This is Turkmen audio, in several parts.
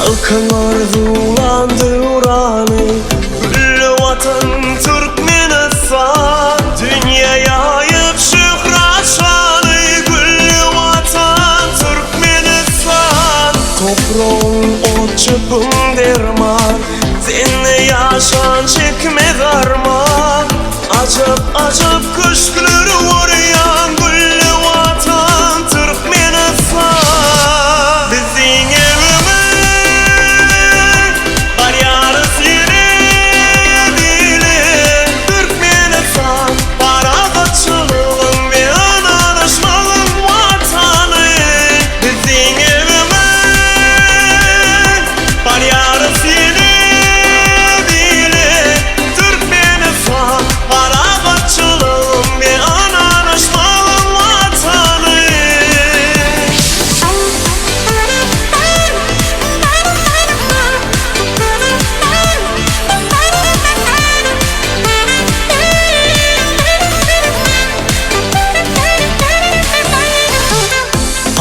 Halkyň arzuwlan döwrany, Gülli Watan Türkmenistan. Dünýä ýaýyp şöhrat şany, Gülli Watan Türkmenistan. Topragyň ot-çöpüň derman, Sende ýaşan çekmez arman. Ajap-ajap köşkleri gurýan Gülli Watan Türkmenistan. Biziň evimiz barýarys ýene bile Türkmenistan parahatçylygyň we ynanyşmagyň Watany. Biziň evimiz barýarys ýene bile Türkmenistan parahatçylygyň we ynanyşmagyň Watany.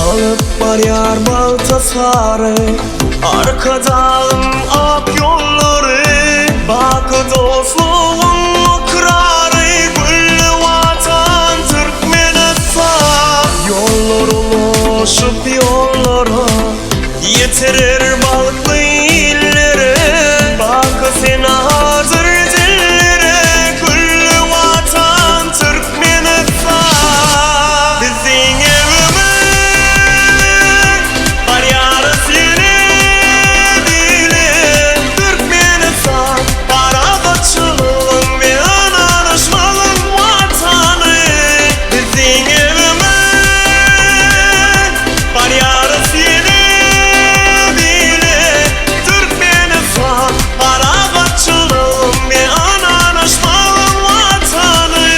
Alyp barýar bagta sary Arkadagyň ak ýollary, Baky dostlugyň ykrary, Gülli Watan Türkmenistan. Ýollar ulaşyp ýollara, Ýetirer bagtly illere, Baky senadyr dillere, Gülli Watan Türkmenistan. Biziň evimiz barýarys ýene bile Türkmenistan parahatçylygyň we ynanyşmagyň watany Biziň evimiz barýarys ýene bile Türkmenistan parahatçylygyň we ynanyşmagyň watany.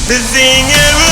Biziň ew.